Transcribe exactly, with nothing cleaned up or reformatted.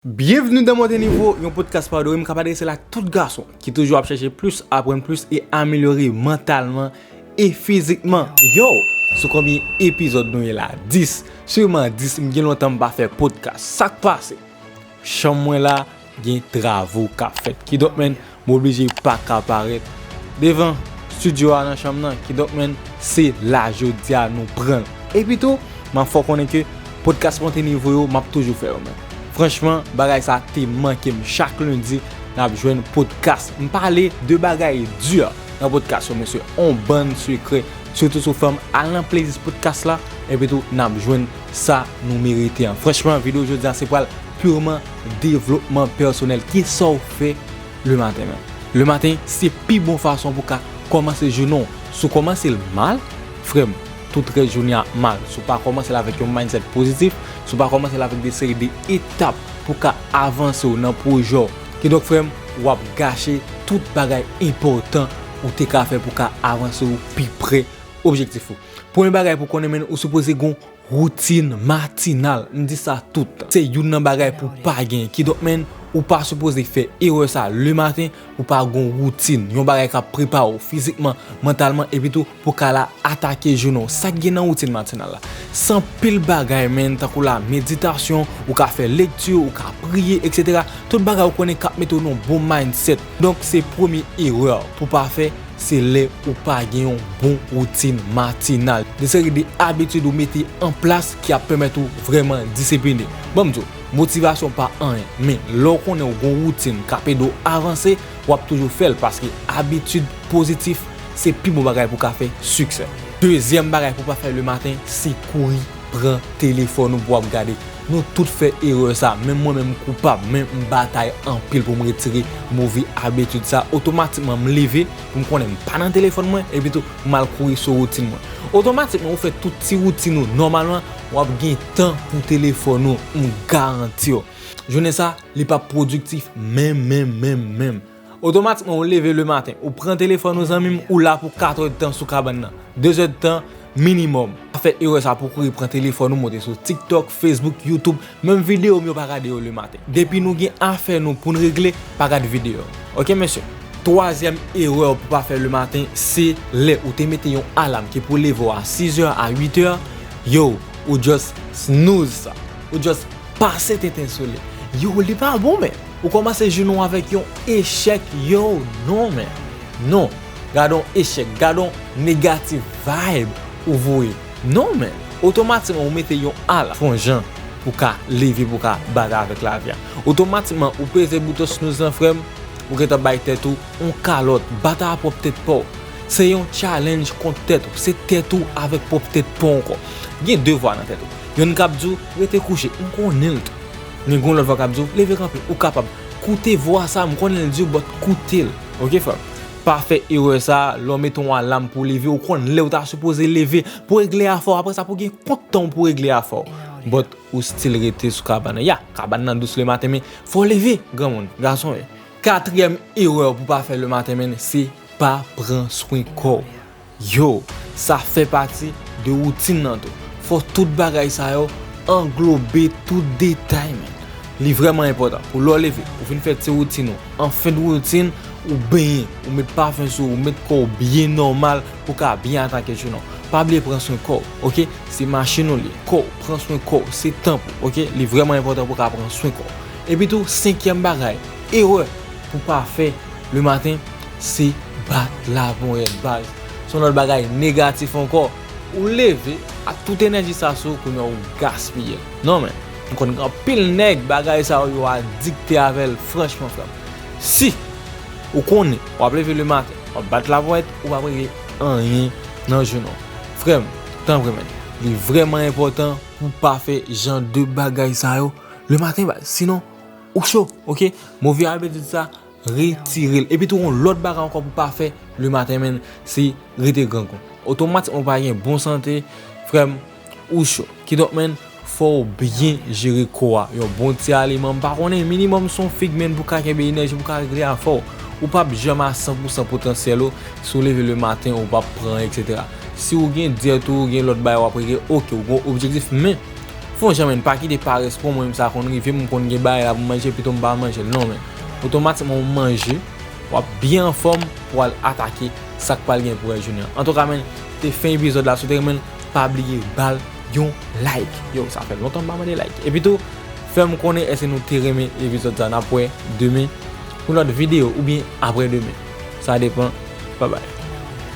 Byenvni nan Monte Nivo, yon podcast pa w de wi, m k ap adrese l ak tout gason ki toujou ap chèche plis, aprann plis e amelyore mantalman e fizikman. Yo! Sou konbyen epizòd nou ye la? Dis. Sèlman dis, m gen lontan m pa fè podcast. Sa k pase? Chanm mwen la, gen travo k ap fèt. Kidonk, menn, m oblije pa ka parèt devan estidyo a nan chanm nan. Kidonk, menn, se la jodi a nou pran l. Epi tou, m ap fè w konnen ke podcast Monte Nivo yo, m ap toujou fè yo, menn. Franchman, bagay sa te manke m. Chak lendi, n ap jwenn podcast. M pale de bagay di nan podcast yo, mesye. On bann sekrè, sitou sou fanm. Al nan playlist podcast la, epi tou, n ap jwenn sa nou merite an. Franchman, videyo jodi a, se pral pirman devlopman pèsonèl. Kisa w fè lematen menm? Lematen, se pi bon fason pou ka kòmanse jounen w. Si w kòmanse l mal, frè m, tout rès jounen an ap mal. Si w pa kòmanse l avèk yon mindset pozitif, si w pa kòmanse l avèk de seri de etap pou ka avanse w nan pwojè w. Kidonk, frè m, w ap gache tout bagay enpòtan ou te ka fè pou ka avanse w pi pre objektif ou. Premye bagay pou konnen, menn, ou sipoze gon woutin matinal. M di sa tout tan. Se youn nan bagay pou pa gen. Kidonk, menn, ou pa sipoze fè erè sa lematen, ou pa gon woutin. Yon bagay k ap prepare w fizikman, mantalman, epi tou pou ka la atake jounen w. Sa k gen nan woutin matinal la? Se anpil bagay, menn, tankou la meditasyon, ou ka fè lekti, ou ka priye, etsetera. Tout bagay ou konnen k ap mete w nan yon bon mindset. Donk, se premye erè pou pa fè, se lè ou pa gen yon bon woutin matinal. De seri de abitid ou mete an plas ki ap pèmèt ou vrèman disipline. Ban m di w, motivasyon pa anyen, men lè w konnen w gon woutin k ap ede w avanse, w ap toujou fè l paske abitid pozitif se pi bon bagay pou w ka fè siksè. Dezyèm bagay pou w pa fè lematen, se kouri pran telefòn ou pou w ap gade. Nou tout fè erè sa, menm mwen menm m koupab, men m batay anpil pou m retire move abitid sa. Otomatikman, m leve, pou m konnen m pa nan telefòn mwen, epi tou, m al kouri sou woutin mwen. Otomatikman, ou fè tout ti woutin ou nòmalman, w ap gen tan pou telefòn ou, m garanti w. Jounen sa, li p ap pwodiktif menm, menm, menm, menm. Otomatikman, ou leve lematen, ou pran telefòn ou, zanmi m, ou la pou katrè tan sou kabann nan. Dezè tan minimòm. Pa fè erè sa pou kouri pran telefòn ou, monte sou TikTok, Facebook, YouTube, menm videyo m yo pa gade yo lematen. Depi nou gen afè nou pou n regle, pa gade videyo. Oke, mesye? Twazyèm erè pou pa fè lematen, se lè ou te mete yon alam ki pou leve w a sizè, a uitè, yo, ou just snooze sa. Ou just pase tenten sou li. Yo, li pa bon, men. Ou kòmanse jounen w avèk yon echèk, yo, non, men. Non. Gade yon echèk, gade yon negative vibe ou voye. Non, men. Otomatikman, ou mete yon alam, fè yon jan pou ka leve, pou ka batay avèk lavi a. Otomatikman, ou peze bouton snooze lan, frè m, ou gentan bay tèt ou yon kalòt, batay a pwòp tèt pa w. Se yon challenge kont tèt ou, se tèt ou avèk pwòp tèt pa w ankò. Gen de vwa nan tèt ou. Yonn k ap di w, rete kouche, m konnen l tou. Men gon lòt vwa k ap di w, leve kanpe, ou kapab. Koute vwa sa, m konnen l di w, but koute l. Oke, frè m? Pa fè erè sa, lè w mete yon alam pou w leve, ou konn lè w ta sipoze leve, pou w regle afè w, apre sa pou w gen kont tan w pou w regle afè w. But ou still rete sou kabann nan. Ya, kabann nan dous lematen, men fò w leve, granmoun, gason ye. Katriyèm erè pou pa fè lematen, menn, se pa pran swen kò w. Yo, sa fè pati de woutin nan tou. Fò tout bagay sa yo anglobe tout detay, menn. Li vrèman enpòtan pou lè w leve, ou fin fè ti woutin ou. An fen de woutin, ou benyen, ou met pafen sou ou, ou met kò w byen nòmal pou w ka byen atake jounen w. Pa bliye pran swen kò w, oke? Se machin ou li ye. Kò w, pran swen kò w, se tanp ou, oke? Li vrèman enpòtan pou w ka pran swen kò w. Epi tou, senkyèm bagay, erè pou pa fè lematen, se bat laponyèt, baz. Se yon lòt bagay negatif ankò. Ou leve ak tout enèji sa sou ou, kounye a ou gaspiye l. Non, men, m konn gen anpil nèg, bagay sa yo, yo adikte avè l, franchman, frè m. Si ou konnen w ap leve lematen, w ap bat laponyèt, ou p ap regle anyen nan jounen w. Frè m, tanpri, men, li vrèman enpòtan pou w pa fè jan de bagay sa yo lematen, baz. Sinon, ou cho, oke? Move abitid sa, retire l. Epi tou, yon lòt bagay ankò pou pa fè lematen, menn, se rete grangou. Otomatikman, ou pa gen bon sante, frè m, ou cho. Kidonk, menn, fò w byen jere kò a. Yon bon ti aliman, m pa konnen, minimòm se yon fig, menn, pou ka kenbe enèji, pou ka regle afè w. Ou p ap janm a san pou san potansyèl ou, si w leve lematen, ou p ap pran, etsetera. Si w gen dyèt ou, ou gen lòt bagay w ap regle, oke, ou gen objektif, men Fon jan, men, pa kite parès pran mwen, sa konn rive m, m konn gen bagay la pou m manje, pito m pa manje l. Non, men, otomatikman ou manje, w ap byen anfòm pou al atake sa k pral gen pou wè jounen an. Antouka, men, te fen epizòd la, si w te renmen l, pa bliye ba l yon like. Yo, sa fè lontan m pa mande like. Epi tou, fè m konnen èske nou te renmen epizòd sa. N ap wè demen pou lòt videyo oubyen apre demen. Sa depann. Babay.